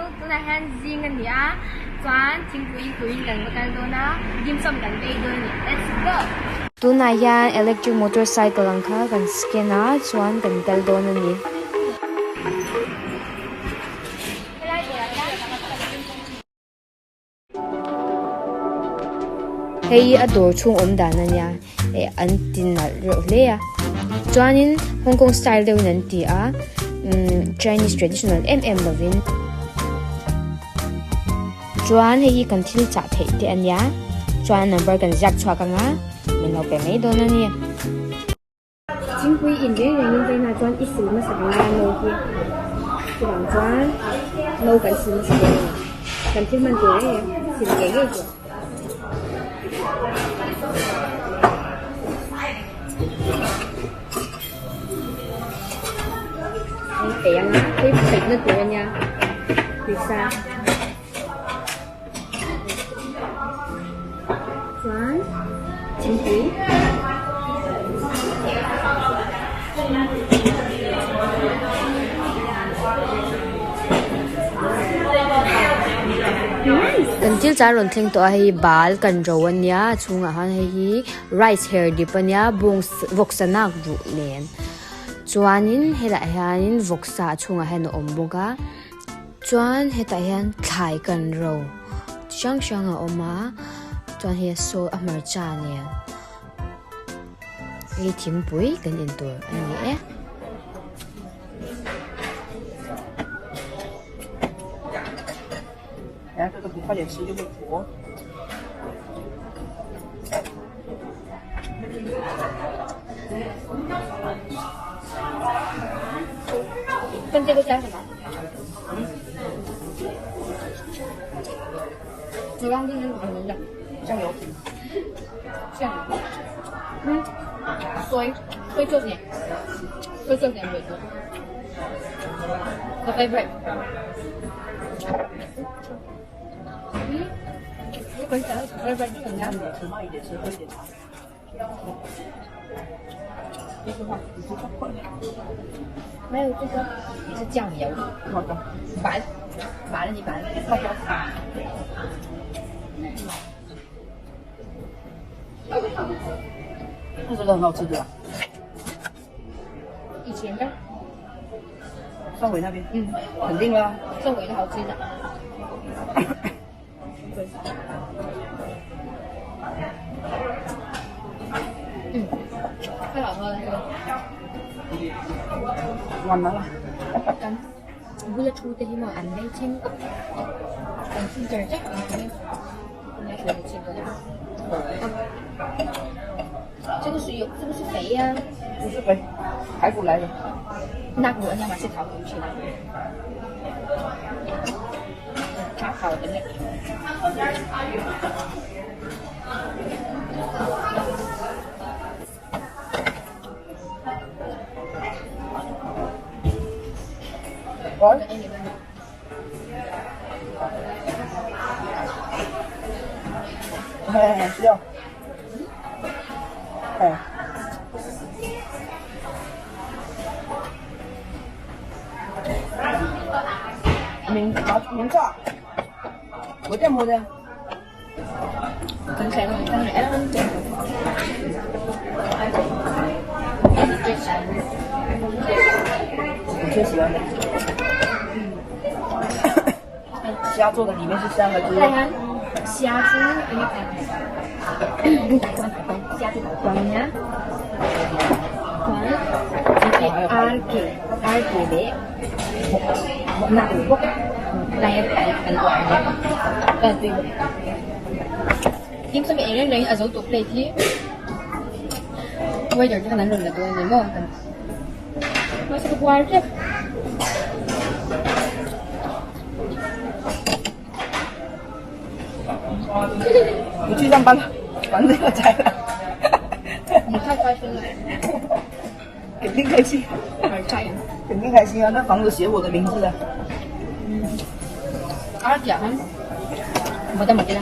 Tunah hian zing a ni a, chuan thingpui in turin kan va kal dawn a, dim sum kan lei dawn a ni. Let's go! Tunah hian electric motorcycle ang kha kan scan a, chuan kan kal dawn a ni. Hei hi a dawr chhung awm dan a nia eh an ti nalh reuh hle a chuanin Hong Kong style deuhin an ti a umm Chinese traditional em em lovin chuan hei hi kan thil chah theih te a nia chuan number kan ziak chhuak anga min lo pe mai dawn a ni. Thingpui in reng rengin China chuan i sil hmasa ang a no hi chuvang chuan no kan sil hmasa dawn a ni. Kan thil hman tur reng reng sil ngei ngei tur. An peih ang a, hei peihna tur a nia tui sa. Chuan thingpui Kan thil char rawn thleng tawh a hei bal kan ro a nia a chhungah khan hei hi rice her dip a nia bawng vawksa nak ruh nen chuanin helaiah hianin vawksa a chhungah hian a awm bawk a. Chuan hetah hian thlai kan ro chi hrang hrang a awm a chuan hei a saw a hmarcha nen hei thingpui kan in tur a ni e. 我刚刚是怎么的？酱油，酱油，嗯，所以会做点，会做点味道。我 favorite。嗯，我想 favorite 这个你吃慢一点，吃喝一点茶。没有这个也是酱油，好的，白，白了你白了，辣椒。那这个很好吃的。以前的。汕尾那边。嗯，肯定啦。汕尾的好吃的。嗯，太好喝了这个。完了。 Kan bula thu te hi maw an lei thleng khawp an thil char char ang hi 这个是有，这个是肥呀？不是肥，排骨来的。那我要买些炒东西了。炒好的呢。我。哎，是哦。哎。明明早，我点么的？刚才刚才我最喜欢的。虾做的里面是三个猪。虾猪，你打光打光，虾猪打光呀。光，这个二给二给的，那五个，来来很软的，哎对。Dim sum ei reng reng a zo tawh plate hi waiter te khan an rawn la dawn a ni maw mahse ka buai hrep. 不去上班了，房子要拆了。你太开心了，肯定开心。拆肯定开心啊！那房子写我的名字啊。嗯，二姐，没得没得了。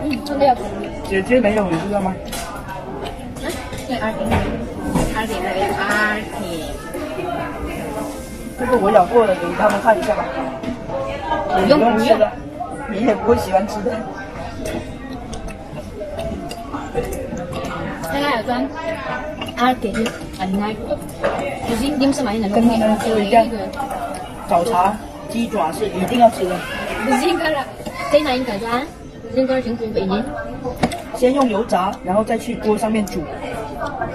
嗯，真的要。姐姐没有，你知道吗？嗯，对，二点，二点二点。这个我养过的，给他们看一下吧。你不用吃的，你也不会喜欢吃的。跟他们说一下，早茶鸡爪是一定要吃的。先用油炸，然后再去锅上面煮。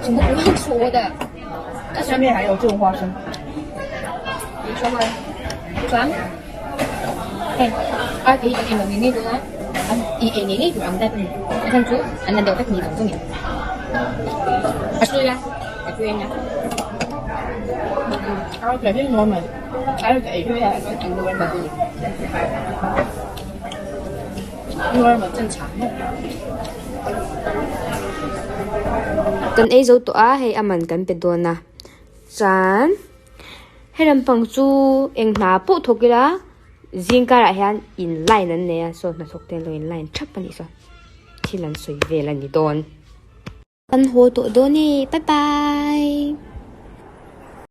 什么不用说的？下面还有这种花生。你说吗？转。哎，二给一个你那个啊，一一年那个昂在不？看猪，俺那聊个你懂不？啊是呀，啊对呀。还有改变我们，还有改变呀，normal 正常。Kan ei zo tawh a, hei a man kan pe dawn a, chuan he lampang chu eng hna pawh thawk ila zing karah hian in line an nei a, saw hnathawk te an lo in line thap a nih saw thil an sawi vel a ni dawn. Kan haw tawh dawn e, bye bye.